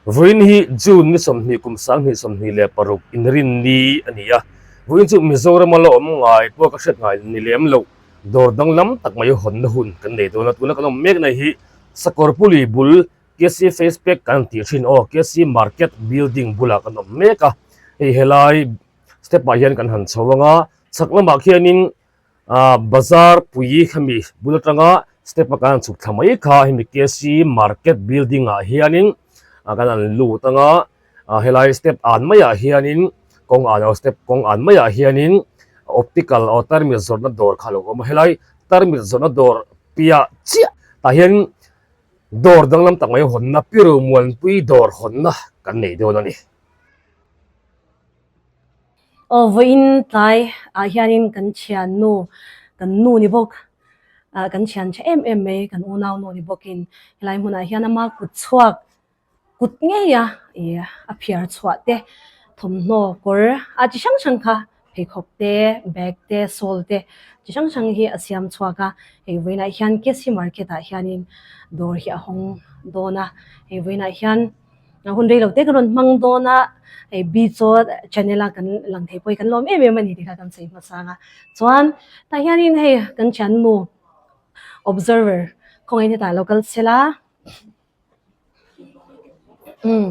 Vawiin hi June ni 20 kum 2026 inrinni a ni a. Vawiin chu Mizorama la awm ngai pawh ka hriat ngai ni lem loh dawr danglam tak mai hawnna hun kan nei dawn a. Tuna kan awm mek na hi Sakawrpuli bul KC Face Pack kan tih thin aw KC Market building bulah kan awm mek a. Hei helai step ah hian kan han chho ang a, chhak lamah khianin Ahh bazar pui khami bul atanga step a kan chhuk thla mai kha hemi KC market building ah hianin ah kan han lut anga ah helai step an maiah hianin kawng an aw step kawng an maiah hianin optical aw tarmit zawrhna dawr kha a lo awm a helai tarmit zawrhna dawr piah chiah tah hian dawr danglam tak mai hawnna Piru Muanpui dawr hawnna kan nei dawn a ni. Aw vawiin tlai ah hianin kan thiannu kan nu ni bawk ah kan thian tha em em mai kan unau nu ni bawkin helai hmunah hian ama kut chhuak kut ngei a ih a phiar chhuah te thawmhnaw kawr a chi hrang hrang kha pheikhawk te bag te shawl te chi hrang hrang hi a siam chhuak a hei vawiinah hian K C market ah hianin dawr hi a hawng dawn a hei vawiinah hian. A hun rei lo te kan rawn hmang dawn a, hei Bichaw channel a kan lang thei pawh hi kan lawm em em a ni tih kha kan sawi hmasa ang a. Chuan tah hianin hei kan thiannu observer khawngaih hetah a lo kal chel a, umm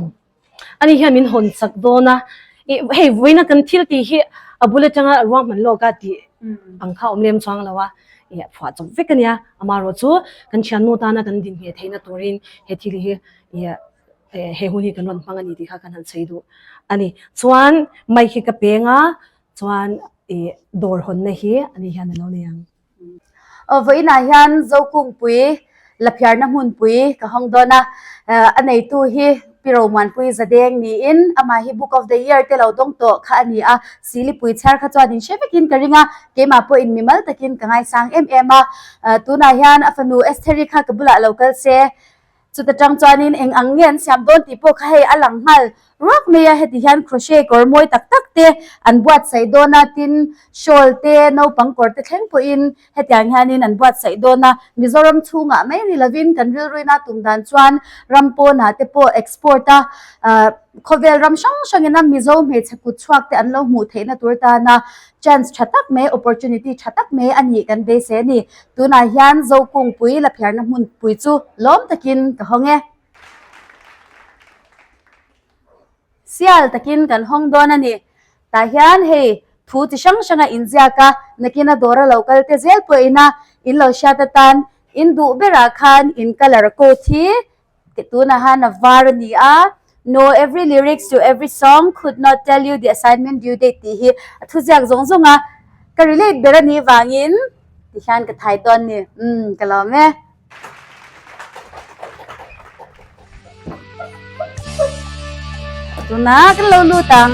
ani hian min hawn chak dawn a, ih hei vawiina kan thil tih hi a bul atanga ruahman lawk a tih ang kha a awm lem chuang lo a, ih phuah chawp vek a nia, amaherawhchu chu kan thiannu tana kan din ngheh theihna turin he thil hi Ia he hun hi kan rawn hmang a ni tih kha kan han sawi duh a ni. Chuan mic hi ka peng a, chuan ih dawr hawnna hi ani hian a lo nei ang. Aw vawiinah hian Zokungpui Laphiarna hmunpui ka hawng dawn a, a neitu hi Pi Romuanpui Zadeng niin amah hi Book of the Year te lo dawng tawh kha a ni a, Silipui chhiar kha chuan in hre vekin ka ring a, keimah pawhin mimal takin ka ngaisang em em a, tunah hian a fanu Estheri kha ka bulah lo kal se, Chuta tang chuanin eng ang nge an siam dawn tih pawh kha hei a lang nghal ruak mai a, heti hian crochet kawr mawi tak tak te an buatsaih dawn a, tin shawl te naupang kawr te thleng pawhin hetiang hianin an buatsaih dawn a, Mizoram chhungah mai ni lovin kan rilruina tum dan chuan ram pawnah te pawh export a khawvel ram hrang hrangin a Mizo hmeichhe kut chhuak te an lo hmuh theihna tur tana chance tha tak mai opportunity tha tak mai a nih kan beisei a ni. Tunah hian Zokungpui Laphiarna hmunpui chu lawm takin ka hawng e. Sial takin kan hawng dawn a ni. Tah hian hei thu chi hrang hranga inziak a, nakina dawra lo kal te zel pawhin a in lo hriat atan in duh berah khan in colour code hi Tunah han a var a ni a, Know every lyrics to every song, could not tell you the assignment due date tih hi a thuziak zawng zawng a, ka relate ber a nih vangin ti hian ka thai dawn ni. Umm ka lawm e. Tunah kan lo lut ang.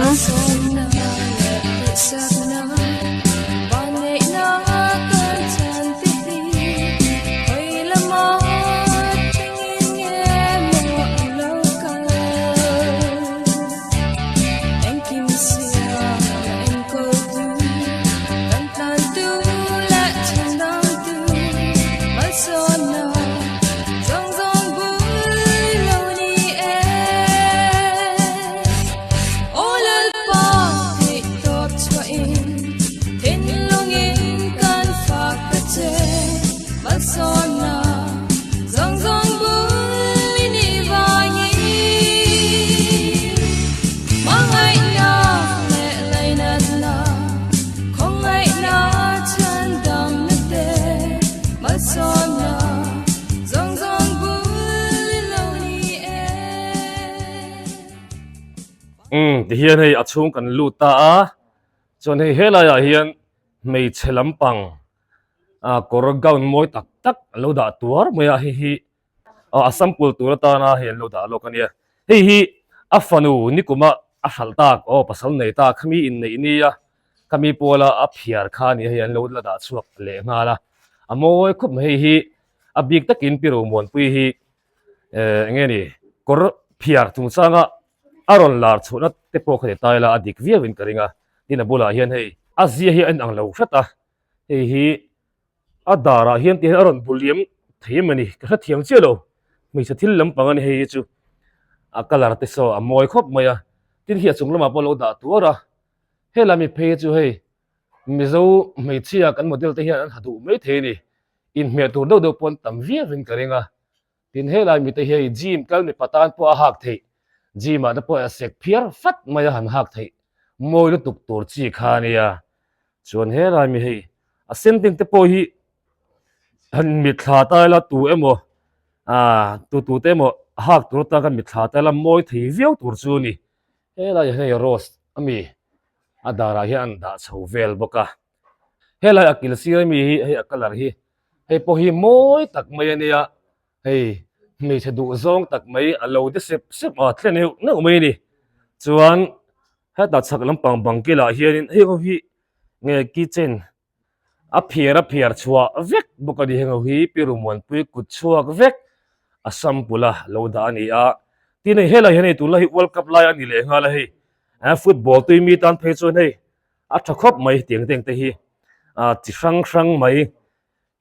Umm tihian hei a chhung kan lut ta a chuan hei helaiah hian hmeichhe lampang ah kawr gown mawi tak tak an lo dah tuar mai a hei hi ah a sample tur atana hei an lo dah lawk a nia hei hi a fanu nikuma a hralh tak aw pasal nei tak khami inneih nia khami puala a phiar kha a ni a hei an lo la dah chhuak leh nghal a a mawi khawp mai hei hi a bik takin pi Romuanpuii hi eh eng nge ni kawr phiar chungchanga a rawn lar chhuahna te pawh kha ni ta ila a dik viau in ka ring a tin a bulah hian hei a zia hi a inang lo hret a hei hi a darah hian ti hian a rawn bu liam thei em a ni ka hrethiam chiah lo hmeichhe thil lampang a ni hei hi chu. A colour te saw a mawi khawp mai a, tin hi a chung lamah pawh a lo dah tuar a, helai mi phei chu hei Mizo hmeichhia kan model te hian an ha duh mai thei a ni, inhmeh tur deuh deuh pawh an tam viau in ka ring a, tin helai mi te hi hei gym kal mipa tan pawh a hak theih, gym ah te pawh a sek phiar fat mai a han hak theih mawi lutuk tur chi kha a nia, chuan helai mi hei a sen ding te pawh hi Han mitthla ta ila tu emaw ah tu tu te emaw hak tur atan khan mitthla ta ila mawi thei viau tur chu a ni. Helai hian hei rose a mi a darah hian an dah chho vel bawk a. Helai a kil sir ami hi hei a colour hi hei pawh hi mawi tak mai a nia hei hmeichhe duh zawng tak mai a lo de sep sep a thlen neuh neuh mai a ni. Chuan hetah chhak lampang bang kilah hianin hei ho hi nge keychain A phiar a phiar chhuah vek bawk a ni heng ho hi Pi Rumuanpui kut chhuak vek a sample a lo dah a ni a. Tin hei helai hian hei tunlai hi World Cup lai a ni leh nghal a hei eh football tui mi tan phei chuan hei a tha khawp mai tiang teng te hi ah chi hrang hrang mai.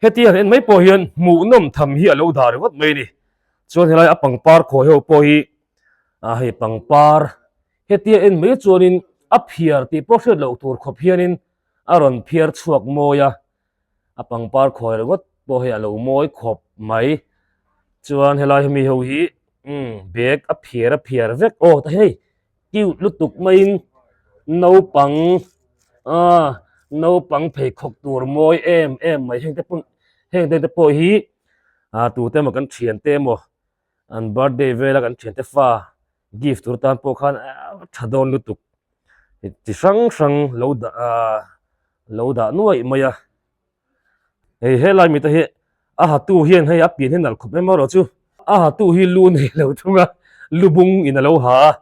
Heti han en mai pawh hian hmuhnawm tham hi a lo dah ringawt mai a ni. Chuan helai a pangpar khawi ho pawh hi ah hei pangpar hetia en mai chuanin a phiar tih pawh hriat loh tur khawp hianin a rawn phiar chhuak mawi a, a pangpar khawi ringawt pawh hei a lo mawi khawp mai. Chuan helai hemi ho hi umm bag a phiar a phiar vek aw ta hei cute lutuk maiin naupang ah naupang pheikhawk tur mawi em em mai heng te pawh heng te te pawh hi ah tute emaw kan thiante emaw an birthday vela kan thiante fa gift tur tan pawh khan tha dawn lutuk chi hrang hrang lo dah ah lo dah nuaih mai a hei helai mite hi a hatu hian hei a pian hi nalh khawp em erawh chu a hatu hi lu nei lo thung a lu bung in a lo ha a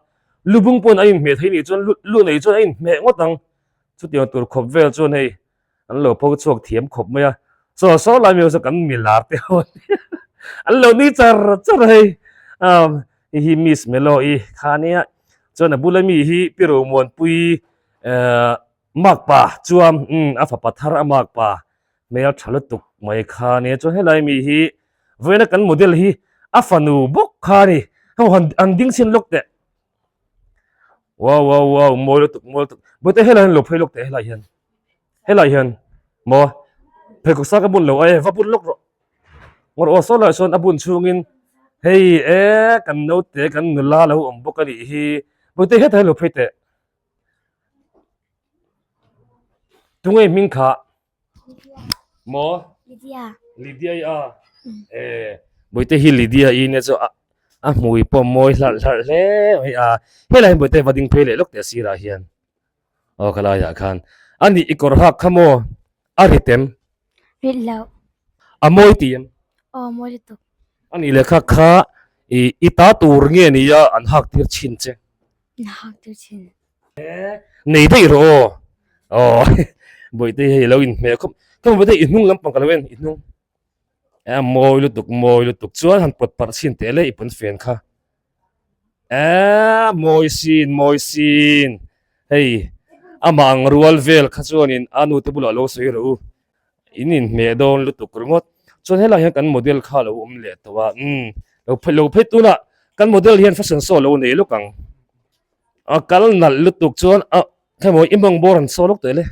lu bung pawhin a inhmeh theih nih chuan lu lu nei chuan a inhmeh ngawt ang chutiang tur khawp vel chuan hei an lo pho chhuak thiam khawp mai a saw saw lai mi ho chu kan milar te ho an lo nui char char a hei ah hei hi miss melo i kha ania chuan a bula mi hi pi romuanpui ehh makpa chuan umm a fapa thar a makpa hmel tha lutuk mai kha ania chuan helai mi hi vawiina kan model hi a fanu bawk kha a ni ho han an ding chhin lawk teh. Wow wow wow mawi lutuk mawi lutuk bawihte helai hian lo phei lawk teh helai hian helai hian maw pheikhawk sa ka bun lo a e va bun lawk rawh ngawr aw saw lai sawn a bun chhungin hei e kan naute kan nula lo awm bawk a nih hi bawihte hetah hian lo phei teh tunge hming kha Maw? Lydia. Lydia i a. Eh, Bawihte hi Lydia i nia chu a a hmui pawh mawi hlarh hlarh hle mai a. Helai hian Bawihte va ding phei leh lawk teh a sirah hian. Aw khalai ah khan. Ani i kawr hak kha maw? A rit em? Rit loh. A mawi ti em? Aw mawi lutuk. Ani lehkha kha i i ta tur nge nia an hak tir chin che? An hak tir chin. Nei daih rawh aw. Aw Bawihte hei lo inhmeh khawp. Ka bawihte i hnung lampang ka lo en i hnung. A mawi lutuk mawi lutuk chuan han pawt parh chhin teh le i pawn fen kha. A mawi sin mawi sin. Hei amah ang rual vel kha chuanin a nute bulah lo sawi rawh u. In inhmeh dawn lutuk ringawt. Chuan helai hian kan model kha a lo awm leh tawh a. Umm lo phei lo phei tunah kan model hian fashion show a lo nei lawk ang. A kal nalh lutuk chuan a hemaw i mawng bawr an saw lawk teh le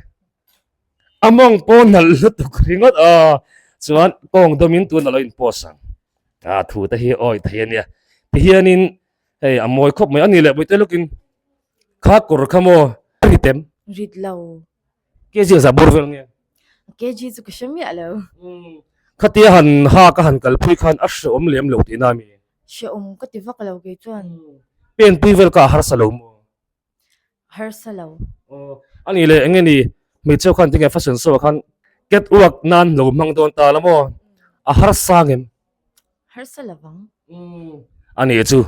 a mawng pawh nalh lutuk ringawt a chuan kawng dawmin tun a lo in post ang a thu te hi awi thei a nia tihianin hei a mawi khawp mai a ni leh bawihte lawkin kha kawr kha maw a rit em rit lo kg a zah bawr vel nge kg chu ka hre miah lo khatia han hak a han kalpui khan a hreawm lem lo tihna a mi. Hrehawm ka ti vak lo kei chuan. Penpui vel kha a harsa lo maw? Harsa lo. Aw, a nih leh eng nge ni hmeichhe khan tinge fashion show ah khan cat walk nan lo hmang dawn ta la maw? A harsa ngem? Harsa lo vang. A nih chu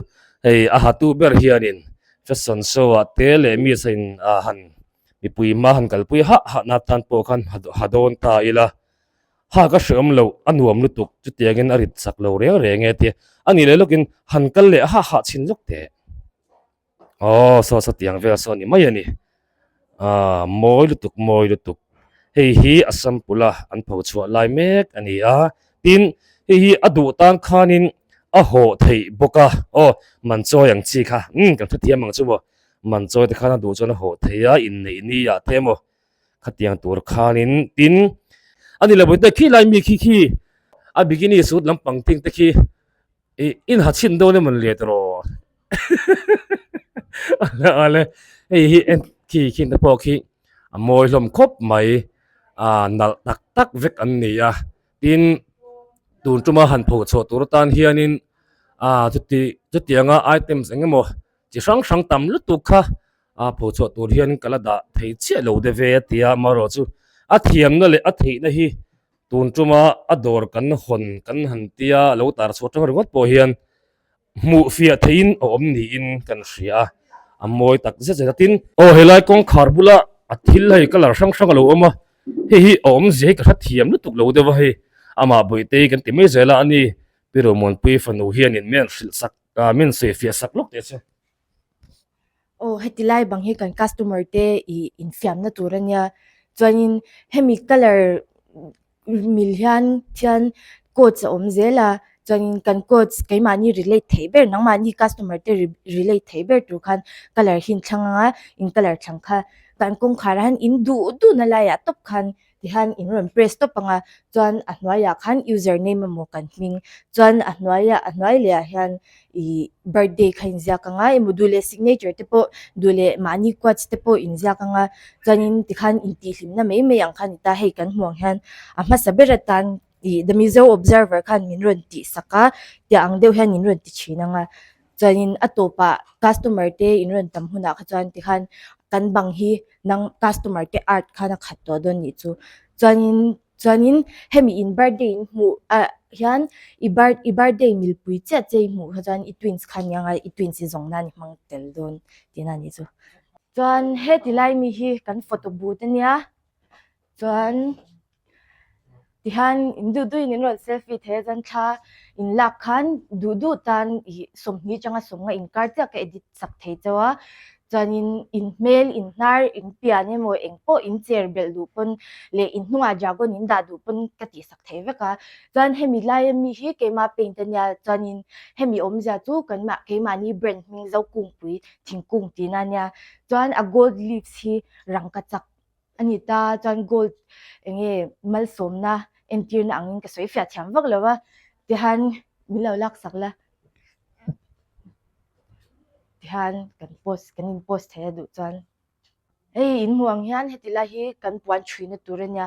hei a hatu ber hianin fashion show ah te leh mi sain ah han mipui hma han kalpui hah hah na tan pawh khan ha dawn ta ila. Ha ka hreawm loh a nuam lutuk chutiangin a rit chak lo reng reng e tia a nih leh lawkin han kal leh hah hah chhin lawk teh. Aw saw saw tiang vel saw a ni mai a ni. Aaa mawi lutuk mawi lutuk hei hi a sample a an pho chhuah lai mek a ni a tin hei hi a duh tan khanin. a hawh theih bawk a, aw man chawi ang chi kha umm kan hrethiam ang chu maw, man chawi te khan a duh chuan a hawh thei a, inneih ni ah te emaw khatiang tur khanin tin a ni lo bawihte khi lai mi khi khi a bikini suit lampang ting te khi ih in ha chhin dawn emaw ni le tawh ale hei hi en khi khi te pawh khi a mawi hlawm khawp mai ah nalh tak tak vek an ni a tin tun tuma han pho chhuah tur atan hianin ah chuti chutianga items eng emaw chi hrang hrang tam lutuk kha a pho chhuah tur hian ka la dah thei chiah lo deuh ve a ti a amaherawhchu a thiamna leh a theihna hi tun tuma a dawr kan hawn kan han tia lo tar chhuah tang ringawt pawh hian hmuh fiah theihin a awm niin kan hria a a mawi tak zet zet a tin aw helai kawngkhar bula a thil hei colour hrang hrang a lo awm a hei hi a awmzia hi ka hrethiam lutuk lo deuh a hei amah bawihte hi kan ti mai zel a ani Pi Romuanpuii fanu hianin min hrilh sak ah min sawi fiah sak lawk teh che. Aw heti lai bang hi kan customer te ih infiamna tur a nia chuanin hemi colour mil hian thian codes a awm zel a chuanin kan codes keimahni relate theih ber nangmahni customer te relate theih ber tur khan colour hi in thlang ang a in colour thlang kha kan kawngkhar ah hian in duh duh na laiah tawp khan tihian in rawn press tawp ang a chuan a hnuaiah khan user name emaw kan hming chuan a hnuaiah a hnuai leh ah hian ih birthday kha inziak ang a emaw duh leh signature te pawh duh leh mahni quotes te pawh inziak ang a chuanin tikhan intihhlimna mai mai ang kha a ni ta hei kan hmuh ang hian a hmasa ber atan ih the mizo observer khan min rawn tih sak a tiah ang deuh hian min rawn ti thin ang a chuanin a tawpah customer te in rawn tam hunah kha chuan tikhan kan bang hi nang customer te art khan a khat tawh dawn nih chu chuanin chuanin hemi in birthday in hmuh ah hian i birth i birthday milpui chiah che i hmuh kha chuan i twins kha nia nga i twins i zawng nan i hmang tel dawn tihna a nih chu chuan heti lai mi hi kan photo booth ania chuan. Tihian in duh duhin in rawn selfie thei a chuan thla in lak khan duh duh tan ih sawmhnih atanga sawmnga inkar chiah ka edit sak thei chauh a chuanin in hmel in hnar in pian emaw eng pawh in cher belh duh pawn leh in hnungah dragon in dah duh pawn ka tih sak thei vek a chuan hemi laia mi hi keimah paint ania chuanin hemi awmzia chu kanmah keimahni brand hming Zokungpui thingkung tihna ania chuan a gold leaves hi rangkachak a ni ta chuan gold eng nge malsawmna entirna angin ka sawi fiah thiam vak lo a tihian min lo lak sak la tihian kan post kan in post thei a duh chuan hei in hmuh ang hian heti lai hi kan puan thuina tur a nia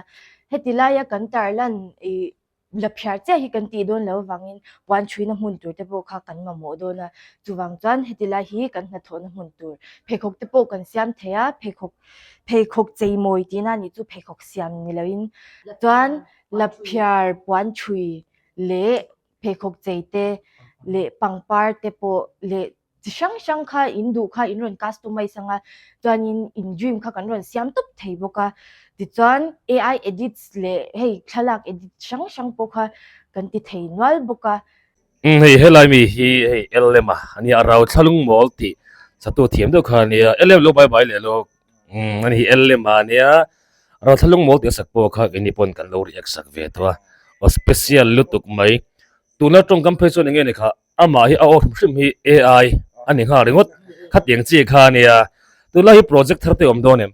heti laia kan tarlan ih La phiar chiah hi kan tih dawn lo avangin puan chhuina hmun tur te pawh kha kan mamawh dawn a, chuvang chuan heti lai hi kan hnathawhna hmun tur pheikhawk te pawh kan siam thei a, pheikhawk pheikhawk cheimawi tihna a nih chu pheikhawk siam ni loin chuan la phiar puan chhui leh pheikhawk chei te leh pangpar te pawh leh chi hrang hrang kha in duh kha in rawn customize anga chuanin in dream kha kan rawn siam tawp thei bawk a tichuan A_I edits leh hei thlalak edit hrang hrang pawh kha kan ti thei nual bawk a. Umm hei helai mi hi hei LM a ania a rau thlalung mawl tih satu thiam deuh kha ania LM lo bai bai leh lawk umm ani hi LM a ania rau thlalung mawl tih a sak pawh kha keini pawn kan lo react sak ve tawh a aw special lutuk mai tuna tawngkam phei chuan eng nge ni kha Amah hi a aw hrim hrim hi AI a ni nghal ringawt khatiang chi kha a nia. Tunlai hi project thar te awm dawn em?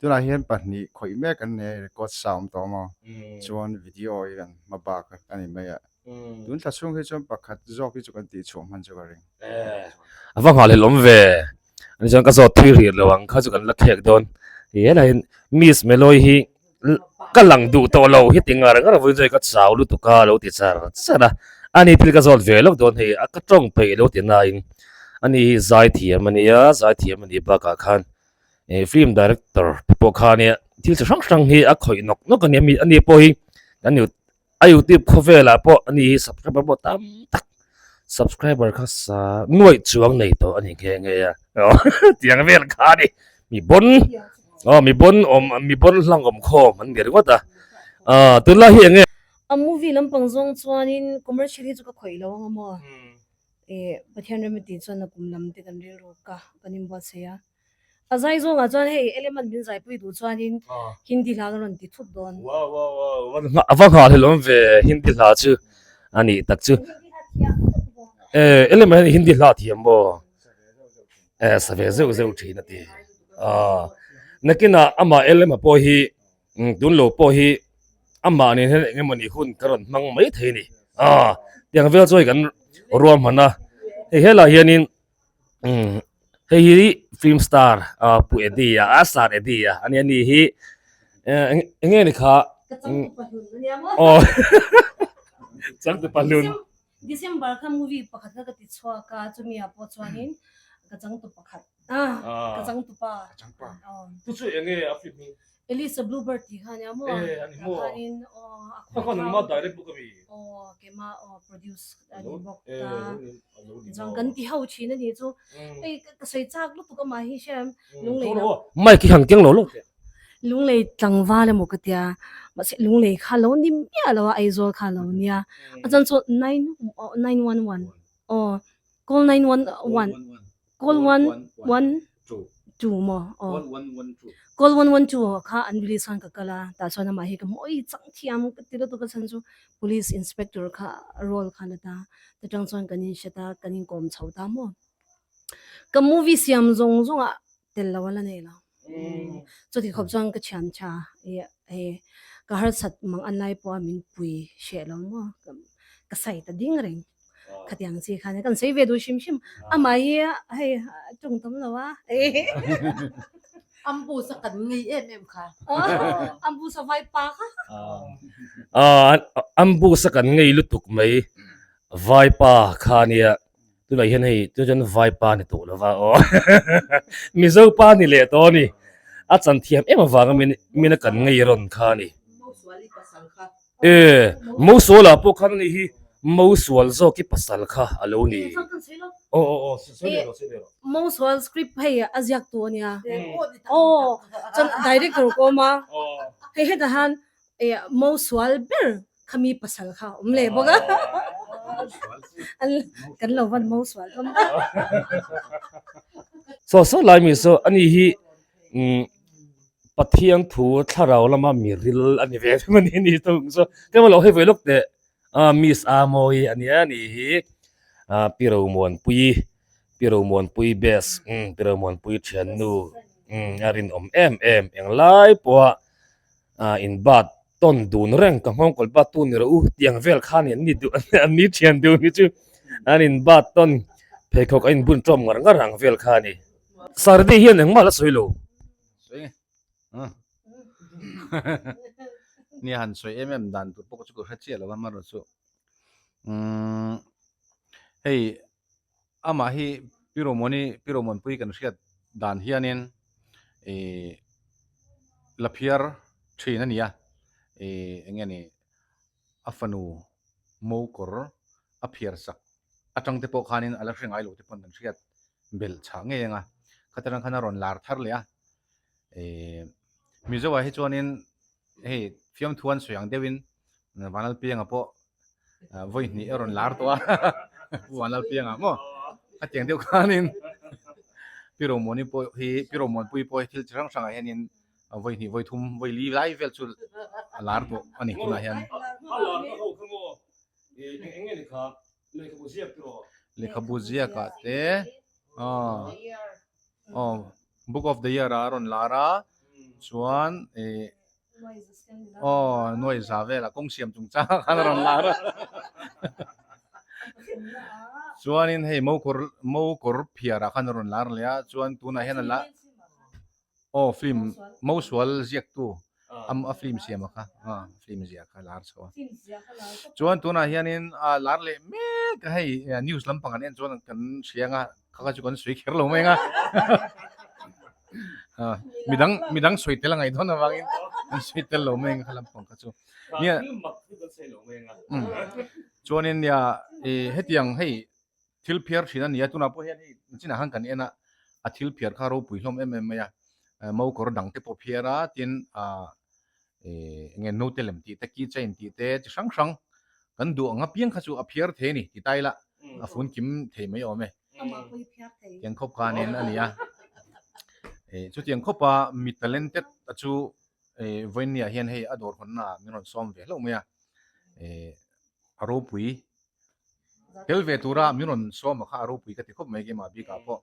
Tunah hian pahnih khawih mek an nei a, record sa awm tawh maw? Chuan video hi kan hma bak a ni mai a. Tun thla chhung hi chuan pakhat zawk hi chu kan tihchhuah hman chu ka ring. A va nghal hlelawm ve. Ani chuan ka zawt thui rih lo ang kha chu kan la khek dawn. Helai hian Miss Meloy hi Ka lang duh tawh lo hi ti ngar ngar vawiin chu ka chau lutuk a lo ti char char a, ani thil ka zawt ve lawk dawn hei a ka tawng peih lo ti nain ani hi zai thiam a nia zai thiam a nih bakah khan eh film director te pawh kha ania thil chi hrang hrang hi a khawih nawk nawk a nia mi ani pawh hi kan a youtube khawvelah pawh ani hi subscriber pawh tam tak subscriber kha sa nuaih chuang nei tawh a ni nghe nghe a tiang vel kha a ni mi bon aw mi bon awm mi bon hlang awm khawm an ni ringawt a ah tunlai hi eng nge A movie lampang zawng chuanin commercial hi chu ka khawih lo ang a maw eh Pathian rem a tih chuan a kum lam te kan rilru ka kan inbuatsaih a. A zai zawngah chuan hei element min zaipui duh chuanin Hindi hla ka rawn ti thut dawn. Wow wow wow a va nghah hlelawm ve Hindi hla chu. A nih tak chu. Eh, ele mai Hindi hla thiam maw? Eh, sa ve zeuh zeuh thin a ti. Ah, nakinah amah elema pawh hi tun lo pawh hi amah nen hian eng emawni hun ka rawn hmang mai thei a ni. Ah, tiang vel chu hei kan ruahman a. Hei helaiah hianin hei hi film star ah Pu Eddie a, a star Eddie a ania ni hi eng nge ni kha aw changtupa hlun. December kha movie pakhat kha ka ti chhuak a chumi ah pawh chuanin ka changtu pakhat ah ka changtupa chu chu eng nge a film hi? Elisa Bluebird tih kha ania maw? Eh ani maw? Khanin aw a kha khan engmah direct bawk ami? Aw keimah aw produce ani bawk ta chuan kan ti ho thin ani chu hei ka sawi chak lutuk amah hi hriam lunglei lam Mic hi han keng lo lo teh. Lunglei tlangval emaw ka tia mahse lunglei kha lo ni miah lo a Aizawl kha lo nia a chuan chu 9 9 1 1 aw call 9 1 1 call 1 1 2 maw aw call 1 1 2 kha an release khan ka kal a tah chuan amah hi ka mawi chang thiam ka ti lutuk a chhan chu police inspector kha role kha la ta ta tang chuan kan inhret a kan inkawm chho ta maw ka movie siam zawng zawng ah tel lo a la nei lo chuti khawp chuan ka thian tha hei ka harsat mang an lai pawh a min pui hreh lo maw ka sawi ta ding reng. Khatiang chi khan kan sawi ve duh hrim hrim. Amah hi hei tawng tam lo a. Ambusa kan ngei em em kha. Ambusa vai pa kha. Ambusa kan ngei lutuk mai vai pa kha nia. Tunah hian hei tunah chuan vai pa ni tawh lova aw. Mizo pa ni leh tawh a ni. A chan thiam em avanga min min a kan ngei rawn kha a ni. E, Mosuala pawh khan ani hi Mosual zawk i pasal kha a lo ni. Aw aw aw, sawi leh rawh, sawi leh rawh. Mosual script hei a ziak tu a nia. Aw, chuan director ka awm a, hei hetah hian e Mosual ber kha mi pasal kha a awm leh bawk a. Kan lo van Mosual hlawm ta. Saw saw lai mi saw ani hi umm Pathian thu thlarau lama mi ril a ni ve em a ni ni thung chu tlem alo hei ve lawk teh a miss a mawi a nia ni hi a pi Romuanpuii pi Romuanpuii best umm pi Romuanpuii thiannu umm a rinawm em em englai pawha a in bat tawn dun reng ka nghawng kawl bat tu ni rawh u tiang vel kha ni an ni duh an ni thian dun hi chu an in bat tawn pheikhawk a inbun tawm ngar ngar ang vel kha a ni Sardi hian engmah la sawi lo. Sawi nge. Nia han sawi em em dan tur pawh chu ka hre chiah lo a hmanraw chu. Umm hei amah hi Pi Romawni Pi Romawnpui kan hriat dan hianin ih la phiar thin a ni a ih eng nge ni a fanu mokawr a phiar sak atang te pawh khanin a la hre ngai lo te pawn kan hriat belh chhah ngei ang a, khata rang khan a rawn lar thar leh a, eh Mizo ah hi chuanin hei fiamthu an sawi ang deuhin Vanlalpianga pawh vawi hnih a rawn lar tawh a, Pu Vanlalpianga maw khatiang deuh khanin Pi Romawni pawh hi Pi Romawnpui pawh hi thil chi hrang hrangah hianin vawi hnih vawi thum vawi li lai vel chu a lar tawh a ni tunah hian. A lar na ho kha maw eng nge ni kha Lehkhabu ziak te rawh. Lehkhabu ziakah te aw aw book of the year ah a rawn lar a chuan ih aw nuai za velah kawng siam chungchang ah khan a rawn lar a chuanin hei mokawr mokawr phiar ah khan a rawn lar leh a chuan tunah hian a la Aw film Mosual ziaktu a film siam a kha film ziah kha lar chho a chuan tunah hianin a lar leh mek a hei news lampang an en chuan kan hria anga kha kha chu kan sawi kher lo mai anga midang midang sawi tel a ngaih dawn avangin kan sawi tel lo mai anga kha lampang kha chu nia chuanin nia hetiang hei Thil phiar thin a ni a, tunah pawh hian hei chinah khan kan en a, a thil phiar kha ropui hlawm em em mai a, mo kawr dang te pawh phiar a, tin ah eng nge note lem tih te key chain tih te chi hrang hrang kan duh ang apiang kha chu a phiar thei a ni ti ta ila a fun kim thei mai awm e. Tiang khawp khanin a ni a, chutiang khawpa mi talented a chu vawiinniah hian hei a dawr hawnnaah min rawn sawm ve hlauh mai a, a ropui. Tel ve tura min rawn sawm a kha a ropui ka ti khawp mai keimah bikah pawh.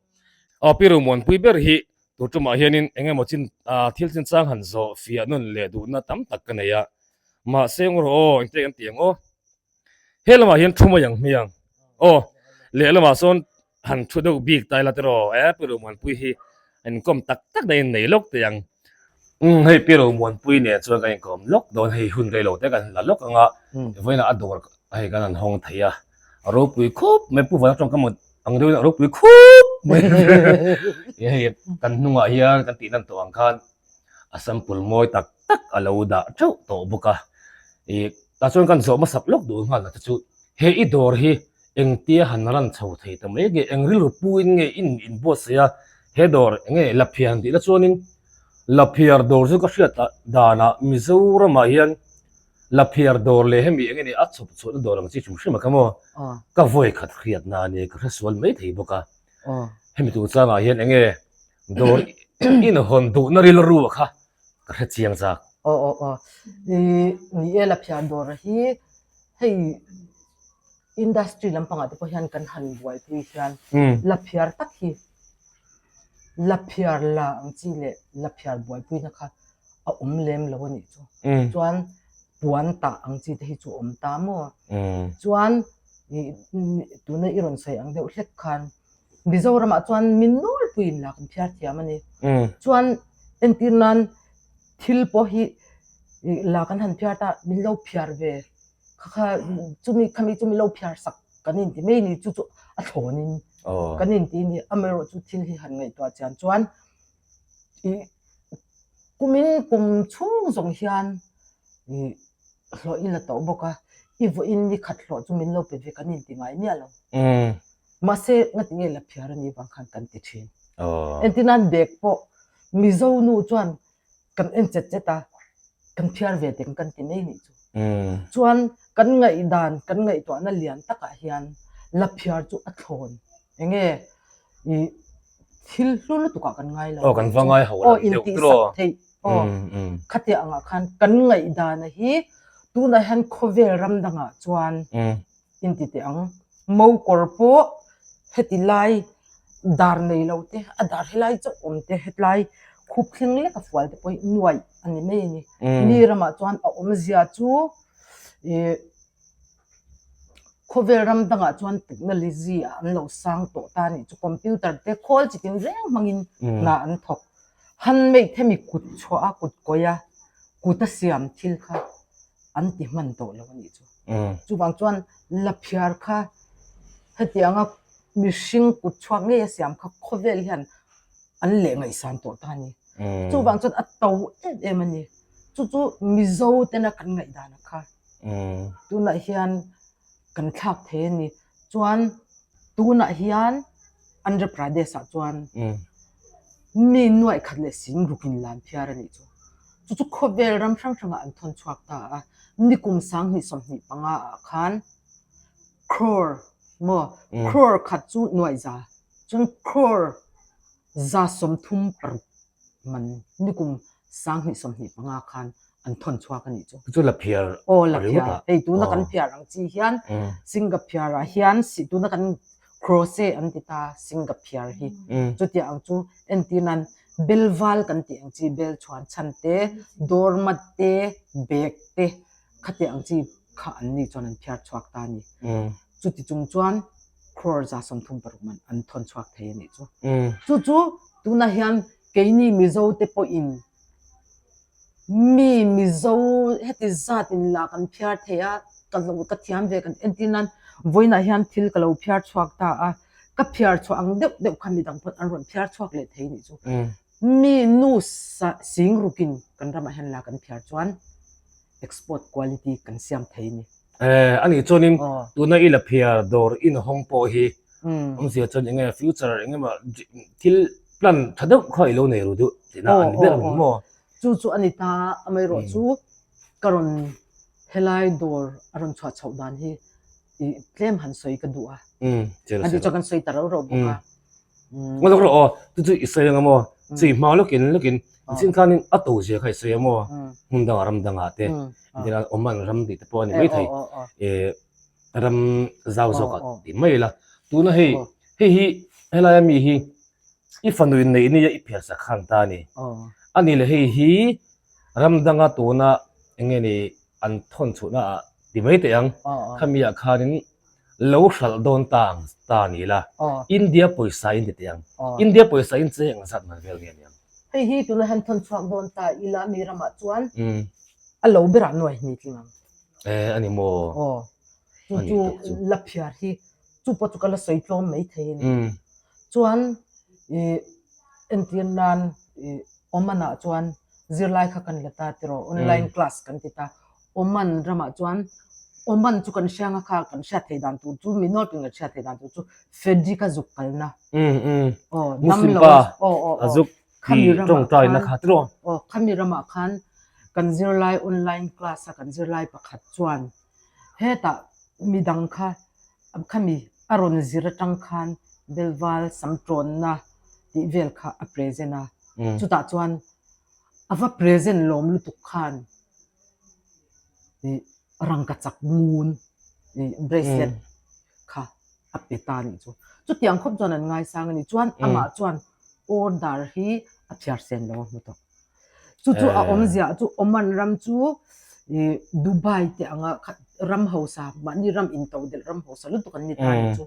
Aw Pi Romuanpui ber hi tur tumah hianin eng emaw chin thil chinchang han zawh fiah nawn leh duhna tam tak ka nei a, mahse eng rawh aw engte kan ti ang aw. He lamah hian thu mai ang hmiang aw lehlamah sawn han thu deuh bik ta ila tiraw e Pi Romuanpui hi inkawm tak tak na in nei lawk teh ang. Umm hei Pi Romuanpui nen chuan kan inkawm lawk dawn hei hun rei lo te kan la lawk ang a vawiinah a dawr hei kan han hawng thei a a ropui khup mai Pu Vana tawngkam ang deuhin a ropui khup mai hei kan hnungah hian kan tih lan tawh ang khan a sample mawi tak tak a lo dah teuh tawh bawk a ih tah chuan kan zawh hmasak lawk duh nghal te chu he i dawr hi engtia han ran chho thei ta mai nge eng rilru puin nge in inbuatsaih a he dawr enge Laphian tih na chuanin Laphiar dawr chu ka hriat danah Mizoramah hian Laphiar dawr leh hemi eng nge a chhawp chhuahna dawr ang chi hrim hrim a kha maw ka vawi khat hriatna a nia ka hresual mai thei bawk a hemi tur changah hian eng nge dawr inhawn duhna rilru a kha ka hre chiang chak. Aw aw aw i ni e Laphiar dawr hi hei industry lampangah te pawh hian kan han buaipui hian Laphiar tak hi Laphiar la ang chi leh Laphiar buaipuina kha a awm lem lo a nih chu. Chuan puan tah ang chi te hi chu awm ta maw? Chuan tuna i rawn sawi ang deuh hlek khan Mizoramah chuan mi nawlpuiin la kan phiar thiam a ni. Chuan entir nan thil pawh hi la kan han phiar ta min lo phiar ve kha kha chumi khami chu min lo phiar sak kan inti mai ni chu chu a thlawnin kan inti a ni. Amaherawhchu thil hi han ngaihtuah chian chuan ih kumin kum chhung zawng hian ih hlawh i la tawh bawk a i vawiin ni khat hlawh chu min lo pe ve kan inti ngai miah lo. Mahse ngati nge la phiar a nih vang khan kan ti thin. Entir nan bag pawh Mizo nu chuan kan en chet chet a kan phiar ve teng kan ti mai nih chu. Chuan kan ngaihdan kan ngaihtuahna lian takah hian la phiar chu a thlawn enge ih thil hlu lutuk ah kan ngai lo. Aw kan va ngai ho lam deuh tiraw. Aw intihsak theih aw khatiang angah khan kan ngaihdana hi tunah hian khawvel ram dangah chuan inti teh ang. Mo kawr pawh heti lai dar nei lo te a dar helai chauh awm te hetlai khup thleng lek a fual te pawh hi nuaih a ni mai a ni. Mi ramah chuan a awmzia chu ih Khawvel ram dangah chuan technology ah an lo sang tawh ta anih chu computer te khawl chi tin reng hmangin hna an thawk. Handmade hemi kut chhuah a kut kawih a kut a siam thil kha an ti hman tawh lo anih chu. Chuvang chuan laphiar kha hetianga mihring kut chhuak ngei a siam kha khawvel hian an leh ngaihsan tawh ta a ni. Chuvang chuan a to em em a ni. Chu chu Mizo tena kan ngaihdan a kha. Tunah hian kan thlak thei a ni. Chuan tunah hian Andhra Pradesh ah chuan mi nuaih khat leh sing rukin lan phiar a nih chu. Chu chu khawvel ram hrang hrangah an thawn chhuak ta a. Nikum 2025 ah khan crore maw crore khat chu nuaih za chuan crore 36 man nikum 2025 khan an thawn chhuak a nih chu. Chu la phiar Aw la phiar. Hei tuna kan phiar ang chi hian Singha phiar ah hian tuna kan crochet an ti ta Singha phiar hi. Chutiang ang chu entir nan belval kan tih ang chi bel chhuan chhan te doormat te bag te khatiang ang chi kha an ni chuan an phiar chhuak ta a ni. Chuti chung chuan crore 36 man an thawn chhuak thei a nih chu. Chu chu tunah hian keini Mizo te pawhin Mi Mizo heti zat in la kan phiar thei a, ka lo ka thiam ve kan entir nan vawiinah hian thil ka lo phiar chhuak ta a, ka phiar chhuah ang deuh deuh kha midang pawn an rawn phiar chhuak leh thei nih chu. Mi nu sa sing rukin kan ramah hian la kan phiar chuan export quality kan siam thei a ni. Eh, ani chuanin tuna i la phiar dawr inhawng pawh hi awmzia chuan enge future engemaw thil plan tha deuh kha i lo nei ru duh tihna a ni ber ang maw? Chu chu a ni ta, amaherawh chu ka rawn helai dawr a rawn chhuah chhoh dan hi i tlem han sawi ka duh a. A ti chuan kan sawi ta rauh rauh bawk a. Ngaw lawk rawh aw, chu chu i sawi anga maw? Chu i hma lawkin lawkin chin khanin a to zia kha i sawi a maw? Hmun dangah ram dangah te, Oman ram tih te pawh a ni maithei. Ram zau zawk ah ti mai ila. Tuna hei hei hi helai ami hi i fanu in neih nia i phiar sak khan ta a ni. A ni le hei hi ram danga tuna eng nge ni an thawn chhuhna ah ti mai teh ang. Khami ah khanin lo hralh dawn ta ang ta a ni la. India pawisa in ti teh ang. India pawisa in cheng ang zat man vel nge ni ang. Hei hi tuna han thawn chhuak dawn ta ila mi ramah chuan a lo berah nuai hni tling ang. Eh, ani maw? Aw, chu Ani chu tak chu. la phiar hi chu pawh chu ka la sawi tlawm mai thei a ni. Mm. Chuan ih entir nan ih Oman ah chuan zirlai kha kan la ta tiraw online class kan ti ta. Oman ramah chuan Oman chu kan hriang a kha kan hriat theih dan tur chu mi nawlpin kan hriat theih dan tur chu Frederick a zuk kalna. Mm mm. Aw, Muslim damlo pa aw aw a aw. zuk Khami ti ramah tawngtaina khan kha tiraw? Aw, khami ramah khan kan zirlai online class a kan zirlai pakhat chuan hetah midang kha khami a rawn zir atang khan Belval samtawnna tih vel kha a present a. Chutah chuan a va present lawm lutuk khan ih rangkachak ngun ih bracelet kha a pe ta a nih chu. Chutiang khawp chuan an ngaisang a ni. Chuan amah chuan order hi a phiar sen lo a hmu tawh. Chu chu a awmzia chu Oman ram chu ih Dubai te anga ram hausa mahni ram intodelh ram hausa lutuk an ni ta a nih chu.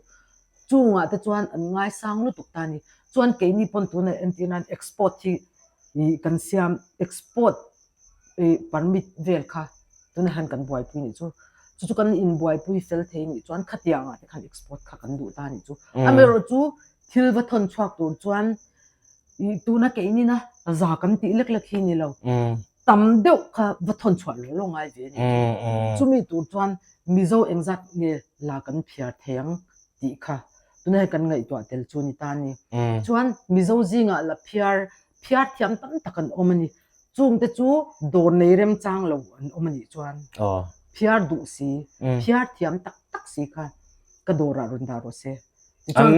Chungah te chuan an ngaisang lutuk ta a ni. Chuan keini pawn tunah entir nan export hi ih kan siam export ih permit vel kha tunah hian kan buaipui nih chu. Chu chu kan inbuaipui fel thei nih chuan khatiang ah te khan export kha kan duh ta nih chu. Amaherawh chu thil va thawn chhuak tur chuan ih tuna keinin a za kan tih lek lek hi ni lo. Tam deuh kha va thawn chhuah lo lo ngai ve nih chu. Chumi tur chuan Mizo engzat nge la kan phiar thei ang tih kha tunah hian kan ngaihtuah tel chu a ni ta a ni. Chuan Mizo zingah la phiar phiar thiam tam tak an awm a ni. Chungte chu dawr nei remchang lo an awm a nih chuan phiar duh si, phiar thiam tak tak si kha ka dawrah rawn dah rawh se. An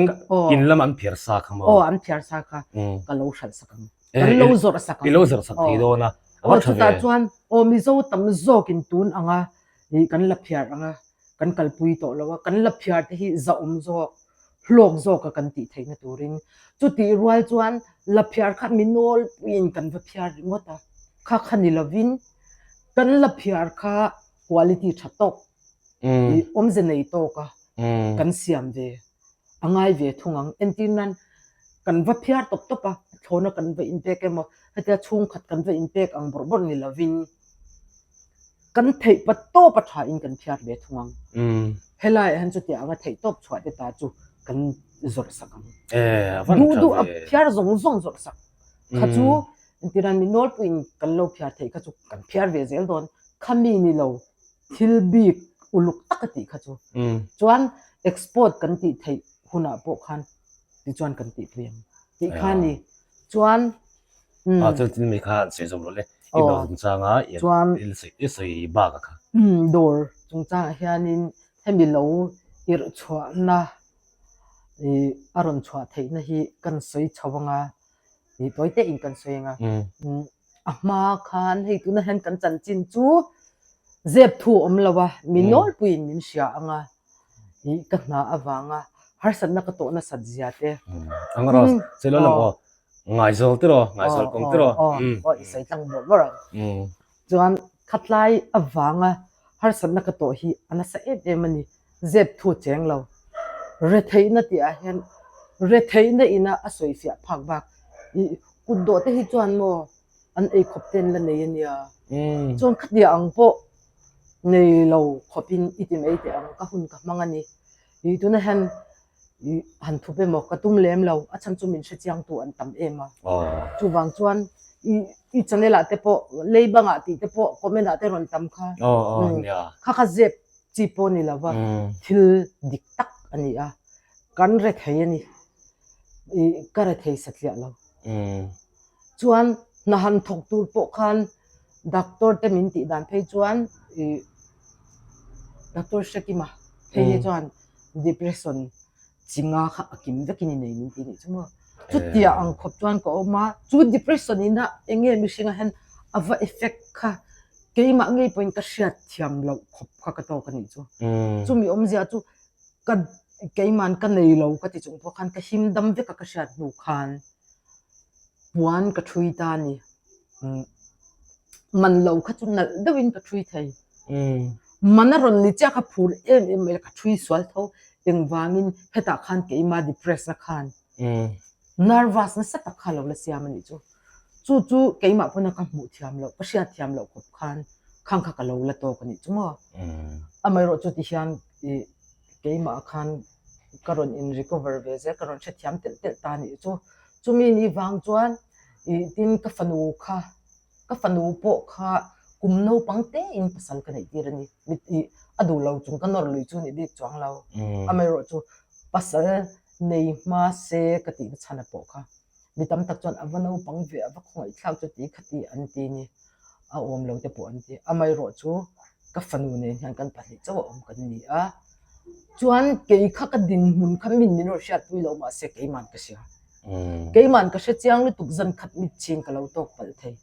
in lamah an phiar sa kha maw? Aw, an phiar sa kha ka lo hralh sak ang. Kan lo zawrh sak ang. I lo zawrh sak thei dawn a, a va tha ve. Chutah chuan aw Mizo tam zawkin tun anga kan la phiar anga kan kalpui tawh lo a, kan la phiar te hi zahawm zawk hlawk zawka kan tih theihna turin chutih rual chuan la phiar kha mi nawlpuiin kan va phiar ringawt a, kha kha ni lovin kan la phiar kha quality tha tawk ih awmze nei tawka kan siam ve a ngai ve thung ang. Entir nan kan va phiar tawp tawp a, thlawna kan va inpek emaw hetia chhungkhat kan va inpek ang bawrh bawrh ni lovin Kan theih pa tawp a tha in kan phiar ve thung ang. Helai ah hian chutiang anga theih tawp chhuah te ta chu kan zawrh sak ang. Duh duh a phiar zawng zawng zawrh sak kha chu entirah mi nawlpuiin kan lo phiar theih kha chu kan phiar ve zel dawn. Khami ni lo thil bik uluk tak a tih kha chu. Chuan export kan tih theih hunah pawh khan tichuan kan tihpui ang tih kha a ni. Chuan A chuan tin mi kha an sawi zawk lo le. I dawr chungchanga Chuan i sawi bak a kha. Dawr chungchangah hianin hemi lo irh chhuahna ih a rawn chhuah theihna hi kan sawi chho anga ih tawi te in kan sawi anga a hma khan hei tunah hian kan chanchin chu zep thu a awm lo a mi nawlpuiin min hria anga ih ka hna avanga harsatna ka tawh nasat zia te. Ang rawh chelo lam aw Ngaizawl tiraw, ngaizawl kawng tiraw. Aw, aw, i sawi tlang bawrh bawrh ang. Chuan khatlai avanga harsatna ka tawh hi a nasa em em a ni. Zep thu cheng lo. Retheihna tih ah hian retheihna ina a sawi fiah phak bak. I kut dawh te hi chuan maw an ei khawp te an la nei a nia. Chuan khatia ang pawh nei lo khawpin i ti mai teh ang ka hun ka hmang a ni. I tunah hian I han thup emaw ka tum lem lo, a chhan chu min hre chiang tu an tam em a. Chuvang chuan i i channel ah te pawh lei bangah tih te pawh comment ah te rawn tam kha. Kha kha zep chi pawh ni lova thil dik tak a ni a, kan re thei a ni. I ka re thei satliah lo. Chuan hna han thawk tur pawh khan doctor te min tih dan phei chuan i doctor Hrekima phei hi chuan depression chi nga kha a kim vekin i nei min ti nih chu maw. Chutia ang khawp chuan ka awm a, chu depression ina eng nge mihringa hian a va effect kha. Keimah ngei pawhin ka hriat thiam loh khawp kha ka tawk a nih chu. Chumi awmzia chu ka keiman ka nei lo ka ti chung pawh khan ka him dam vek a ka hriat hnu khan puan ka thui ta a ni. Man lo kha chu nalh deuhin ka thui thei. Man a rawn ni chiah kha phur em em mai la ka thui sual tho. Engvangin hetah khan keimah depress na khan Nervous nasa tak kha lo la siam a nih chu. Chu chu keimah pawna ka hmuh thiam loh, ka hriat thiam loh khawp khan khang kha ka lo la tawk a nih chu maw. Amaherawh chu tihian ih keimah khan ka rawn in recover ve zel, ka rawn hrethiam telh telh ta a nih chu. Chumi ni vang chuan ih tin ka fanu kha, ka fanu pawh kha kum naupang tein pasal ka neih tir a ni. Mit ih a duh lo chung ka nawr lui chu nih bik chuang lo. Amaherawh chu Pasal nei hma se ka tihna chhan a pawh kha. Mi tam tak chuan a va naupang ve, a va khawngaihthlak chu ti kha ti an ti ni. A awm lo te pawh an ti. Amaherawh chu ka fanu nen hian kan pahnih chauh a awm kan ni a. Chuan kei kha ka dinhmun kha min min rawn hriatpui lo mahse keiman ka hria. Keiman ka hre chiang lutuk zan khat mit chin ka lo tawk palh thei.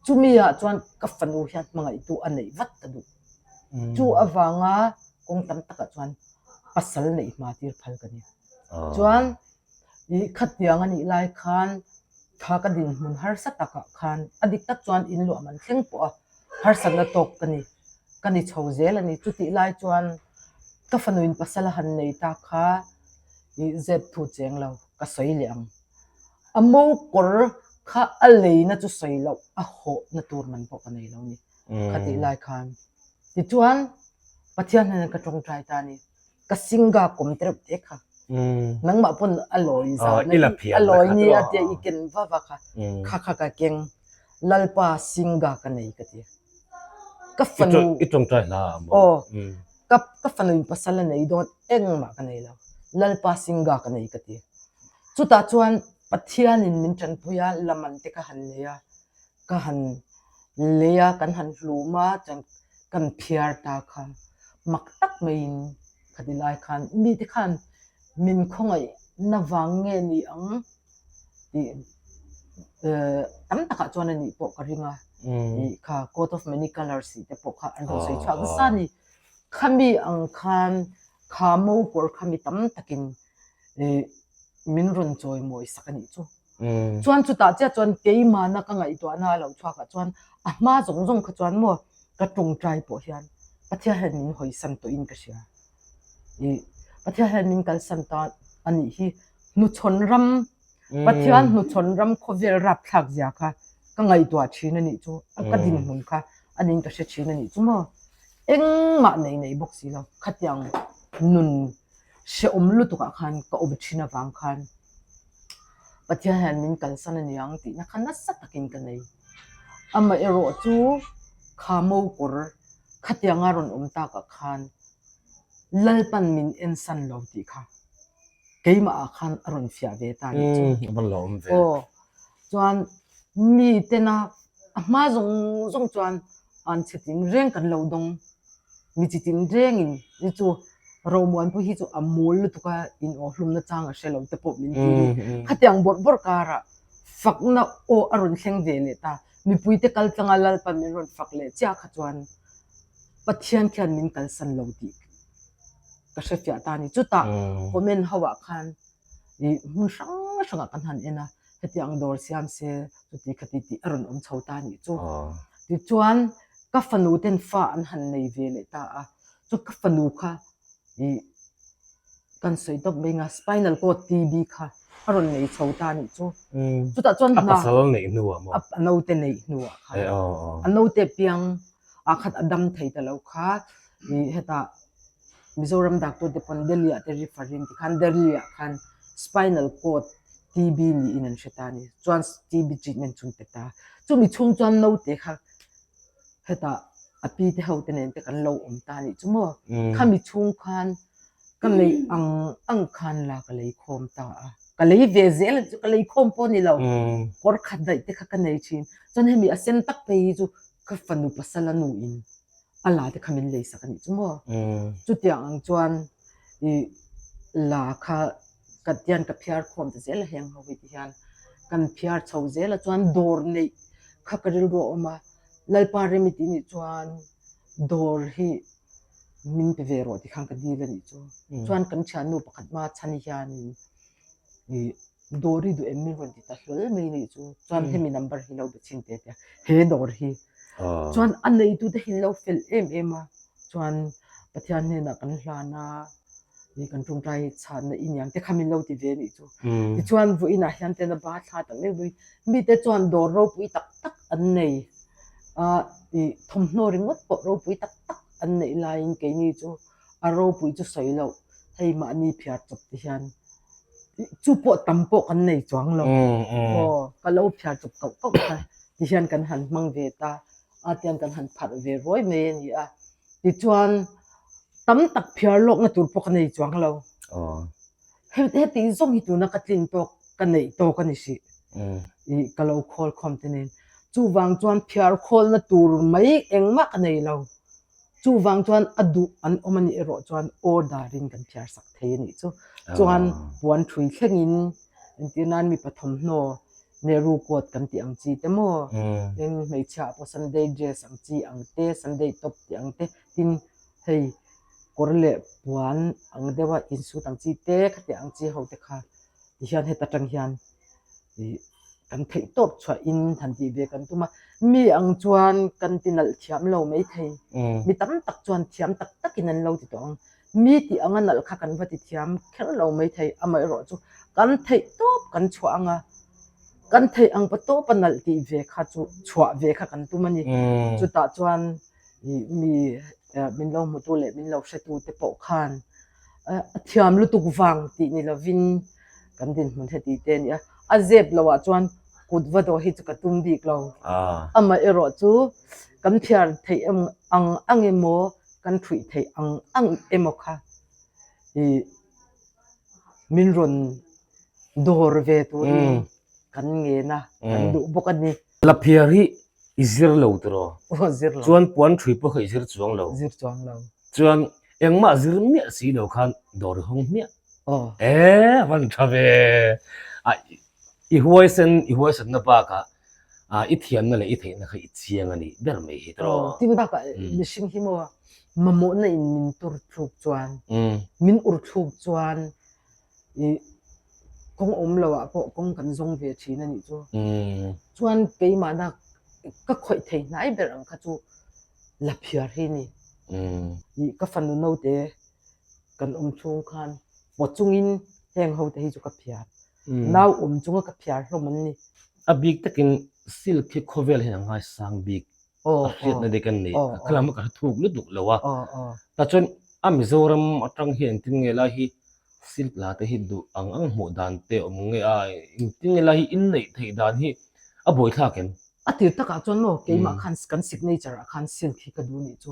Chumi ah chuan ka fanu hian hmangaihtu a neih vat ka duh. Chu avanga kawng tam takah chuan pasal neih hma tir phal ka ni. Chuan ih khatiang a nih lai khan tha ka dinhmun harsa takah khan a dik tak chuan in luah man thleng pawh a harsatna tawk ka ni ka ni chho zel a ni. Chutih lai chuan ka fanuin pasal a han nei ta kha ih zep thu cheng lo ka sawi leh ang. A mo kawr kha a leina chu sawi loh a hawhna tur man pawh ka nei lo a ni. Khatih lai khan tichuan Pathian hnenah ka tawngtai ta a ni. Ka singa kawm te reuh te kha. Nangmah pawn a lawi zan a lawi ni a tia i ken va va kha. Kha kha ka keng. Lalpa singa ka nei ka ti. Ka fanu I tawngtai hla a maw? Aw. Ka ka fanu in pasal a nei dawn engmah ka nei lo. Lalpa singa ka nei ka ti. Chutah chuan Pathianin min tanpui a, laman te ka han nei a. Ka han lei a, kan han hlum a, chuan kan phiar ta kha mak tak maiin khati lai khan mite khan min khawngaihna vang nge ni ang tih eh tam takah chuan a nih pawh ka ring a, ih kha coat of many colours tih te pawh kha an rawn sawi chhuak nasa a ni. Khami ang khan kha mo kawr kha mi tam takin eh min rawn chawimawi sak a nih chu. Chuan chutah chiah chuan keimahna ka ngaihtuahna a lo chhuakah chuan a hma zawng zawng kha chuan maw ka tawngtai pawh hian Pathian hian min hawisan tawhin ka hria. Ih Pathian hian min kalsan ta a nih hi hnuchhawn ram Pathian hnuchhawn ram khawvel rapthlak zia kha ka ngaihtuah thin a nih chu ka dinhmun kha a niin ka hre thin a nih chu maw engmah nei nei bawk si lo khatiang nun hrehawm lutukah khan ka awm thin avang khan Pathian hian min kalsan a niang tihna kha nasa takin ka nei. Amaherawh chu kha mo kawr khatianga rawn awm takah khan Lalpan min ensan lo tih kha keimah ah khan a rawn fiah ve ta nih chu. Aw chuan mi tena a hma zawng zawng chuan an chhe tin reng kan lo dawng. Mi chi tin rengin hi chu Romuanpui hi chu a mawl lutuk a in aw hlumna chang a hre lo te pawh min ti ni. Khatiang bawrh bawrh karah fakna aw a rawn thleng ve leh ta. Mipuite kal tlanga Lalpan min rawn fak leh chiah kha chuan Pathian khian min kalsan lo tih ka hre fiah ta a ni. Chutah comment ho ah khan ih hmun hrang hrangah kan han en a, hetiang dawr siam se chuti khati tih a rawn awm chho ta a nih chu. Tichuan ka fanu ten fa an han nei ve leh ta a, chu ka fanu kha ih kan sawi tawp mai nga spinal cord TB kha a rawn nei chho ta a nih chu. Chutah chuan A pasal neih hnuah maw? A naute neih hnuah khan. A naute piang ah khat a dam thei ta lo kha ih hetah Mizoram doctor te pawn Delhi ah te refer in tikhan Delhi ah khan spinal cord TB niin an hre ta a ni. Chuan TB treatment chu an pe ta. Chumi chhung chuan naute kha hetah a pi te ho te nen te kan lo awm ta a nih chu maw. Khami chhung khan ka neih ang ang khan la ka lei khawm ta a. Ka lei ve zel a ni chu ka lei khawm pawh a ni lo. Kawr khat daih te kha ka nei thin. Chuan hemi a sen tak phei hi chu ka fanu pasal a nuin a la te kha min lei sak a nih chu maw. Chutiang ang chuan ih la kha ka tian ka phiar khawm ta zel a heng ho hi ti hian kan phiar chho zel a chuan dawr neih kha ka rilru a awm a. Lalpa rem i tih nih chuan dawr hi min pe ve rawh tikhan ka dil a nih chu. Chuan kan thiannu pakhat hma chhan hianin ih dawr i duh em min rawn ti ta hlawl mai nih chu. Chuan hemi number hi lo be chhin teh tia he dawr hi. Chuan a neitute hi an lo fel em em a, chuan Pathian hnenah kan hlan a, ih kan tawngtai chhanna i niang te kha min lo ti ve nih chu. Tichuan vawiinah hian tena ba thla tak meuh meuhin mite chuan dawr ropui tak tak an nei a, ih thawmhnaw ringawt pawh ropui tak tak an neih laiin keini chu a ropui chu sawi loh hei mahni phiar chawp te hian chu pawh tam pawh kan nei chuang lo. Aw ka lo phiar chawp kauh kauh kha tihian kan han hmang ve ta a tiang kan han pharh ve ruai mai a ni a. Tichuan tam tak phiar lawkna tur pawh ka nei chuang lo. Heti zawng hi tuna ka tlin tawk ka neih tawk a ni hrih. Ih ka lo khawl khawm te nen. Chuvang chuan phiar khawlna tur mai engmah ka nei lo. Chuvang chuan a duh an awm a nih erawh chuan order in kan phiar sak thei a nih chu. Chuan puan thui thlengin entir nan mipa thawmhnaw Nehru coat kan tih ang chi te maw? Tin hmeichhia ah pawh Sunday dress ang chi ang te, Sunday top tih ang te, tin hei kawr leh puan ang deuha insut ang chi te khatiang ang chi ho te kha tihian heta tang hian ih kan theih tawp chhuah in han tih ve kan tum a. Mi ang chuan kan ti nalh thiam lo maithei. Mi tam tak chuan thiam tak takin an lo ti tawh ang. Mi tih anga nalh kha kan va ti thiam kher lo maithei amaherawh chu kan theih tawp kan chhuah anga kan theih ang pa tawp a nalh tih ve kha chu chhuah ve kha kan tum a ni. Chutah chuan ih mi min lo hmutu leh min lo hretu te pawh khan a thiam lutuk vang tih ni lovin kan dinhmun heti te a ni a. A zep loh ah chuan kut va dawh hi chu ka tum bik lo. Amaherawh chu kan phiar theih ang ang emaw kan thuih theih ang ang emaw kha ih min rawn dawr ve turin kan ngen a, kan duh bawk a ni. Laphiar hi i zir lo tiraw? Aw zir lo. Chuan puan thui pawh kha i zir chuang lo. Zir chuang lo. Chuan engmah zir miah si lo khan dawr i hawng hmiah. Aw. E van tha ve. A i huaisen i huaisenna bakah a i thiamna leh i theihna kha i chiang a nih ber mai hi tiraw. Tin bakah mihring hi maw mamawhna in min tur thluk chuan min ur thluk chuan i kawng awm lo ah pawh kawng kan zawng ve thin a nih chu. Chuan keimahna ka khawih thei hnai ber ang kha chu laphiar hi a ni. I ka fanu naute kan awm chhung khan paw chungin heng ho te hi chu ka phiar. Nau awm chunga ka phiar hlawm an ni. A bik takin silk hi khawvel hian a ngaisang bik a hriatna dik an nei. Kha lam ka hre thuk lutuk lo a. Tah chuan a Mizoram atang hian engtin nge lai hi silk la te hi duh ang ang hmuh dan te awm nge a, engtin nge lai hi inneih theih dan hi a buaithlak em? A tir takah chuan maw keimah khan kan signature ah khan silk hi ka duh nih chu.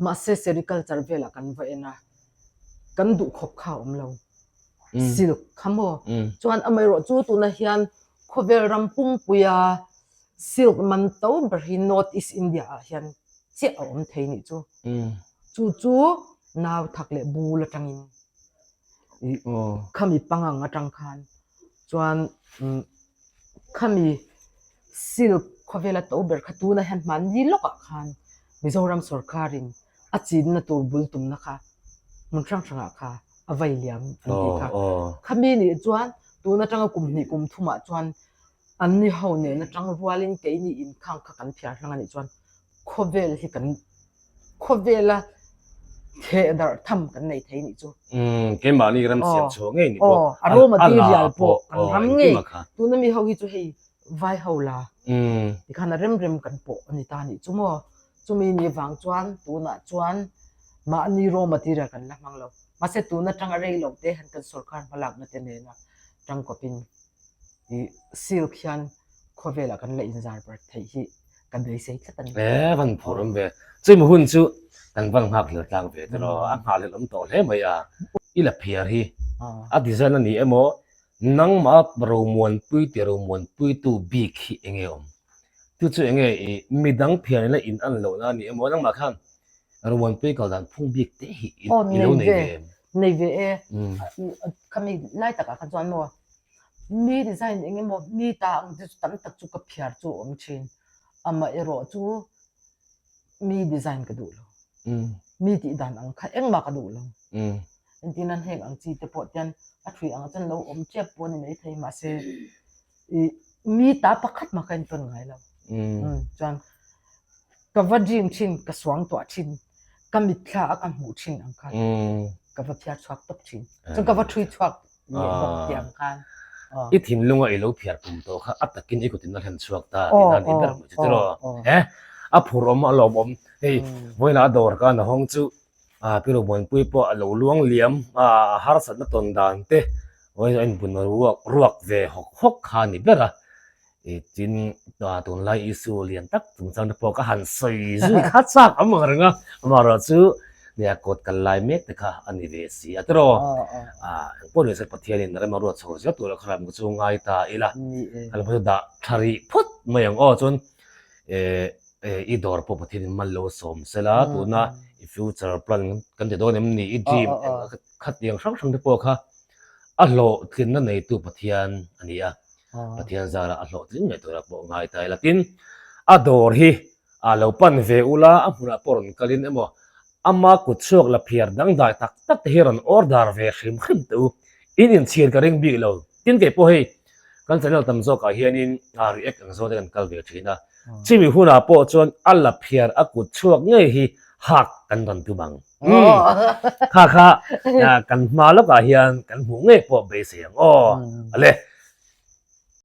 Mahse sericulture velah kan va en a, kan duh khawp kha a awm lo. Silk kha maw? Chuan amaherawh chu tunah hian khawvel ram pumpuia silk man to ber hi North East India ah hian chiah a awm thei nih chu. Chu chu nau thak leh bul atangin ih khami pangang atang khan chuan khami silk khawvela to ber kha tunah hian hmanni lawkah khan Mizoram sorkarin a chinna tur bul tumna kha hmun hrang hrangah kha a vai liam an tih kha. Khami nih chuan tun atanga kum hnih kum thumah chuan anni ho nen atang rualin keini inkhang kha kan phiar hlang anih chuan khawvel hi kan khawvela theh darh tham kan nei thei nih chu. Keimahni ram siam chhuah ngei ni bawk. A raw material pawh kan ram ngei. Tuna mi ho hi chu hei vai ho la tikhan a rem rem kan pawh a ni ta nih chu maw. Chumi ni vang chuan tunah chuan mahni raw material kan la hmang lo. Mahse tun atanga rei lo te han kan sorkar hmalakna te nena tangkawpin ih silk hian khawvelah kan la inzar ber theih hi ka beisei tlat a ni. E van phur awm ve. Chumi hun chu kan van nghak hlel tlang ve te rawh. A nghah hlel awm tawh hle mai a. I la phiar hi a design a ni emaw nangmah romuanpui ti romuanpuitu bik hi enge awm? Chu chu enge i midang phian ila in an lohna a ni emaw nangmah khan Romuanpui kal dan phung bik te hi i lo nei ve em? Nei ve e. Khami lai takah kha chuan maw mi design eng emaw mi ta ang te chu tam tak chu ka phiar chu a awm thin. Amaherawh chu. Mi design ka duh lo. Mi tih dan ang kha engmah ka duh lo. Entir nan heng ang chi te pawh tian a thui ang chuan lo awm tep pawh a ni maithei mahse ih mi ta pakhat mah ka intawn ngai lo. Chuan ka va dream thin ka suang tuah thin ka mitthla a ka hmuh thin ang kha ka va phiar chhuak tawp thin. Chuan ka va thui chhuak leh bawk tiang khan. I thinlunga i lo phiar kum tawh kha a takin i kutin a hlen chhuak ta tih nan i ber mai chu tiraw? He a phur awm a lawmawm hei vawiinah a dawr khan a hawng chu Pi Romuanpui pawh a lo luang liam a harsatna tawn dan te vawiin a inbun ruak ruak ve hawk hawk kha a ni ber a. Tin, tunlai issue lian tak chungchang te pawh ka han sawi zui kha chak awm ang reng a, amaherawh chu nia kawt kal lai mek te kha a ni ve si a tiraw? Engpawh ni se Pathianin rem a ruat chho zel tur a kha ram chu ngai ta ila, ka lo hmu chu dah tha rih phawt mai ang aw, chuan i dawr pawh Pathianin mal lo sawm sela, tuna i future plan kan ti dawn em ni, i dream khatiang hrang hrang te pawh kha a hlawhtlinna neitu Pathian a ni a. Pathian zarah a hlawhtling ngei tura pawh ngai ta ila. Tin, a dawr hi a lo pan ve ula, a hmunah pawh rawn kalin emaw, ama kut chhuak la phiar dangdai tak tak te hi rawn order ve hrim hrim teh u. In inchhir ka ring bik lo. Tin, kei pawh hei kan channel tam zawkah hianin react ang zawng te kan kal ve thin a. Chumi hunah pawh chuan a la phiar a kut chhuak ngei hi hak kan rawn tum ang. Kha kha kan hma lawkah hian kan hmuh ngei pawh beisei ang aw. Ale.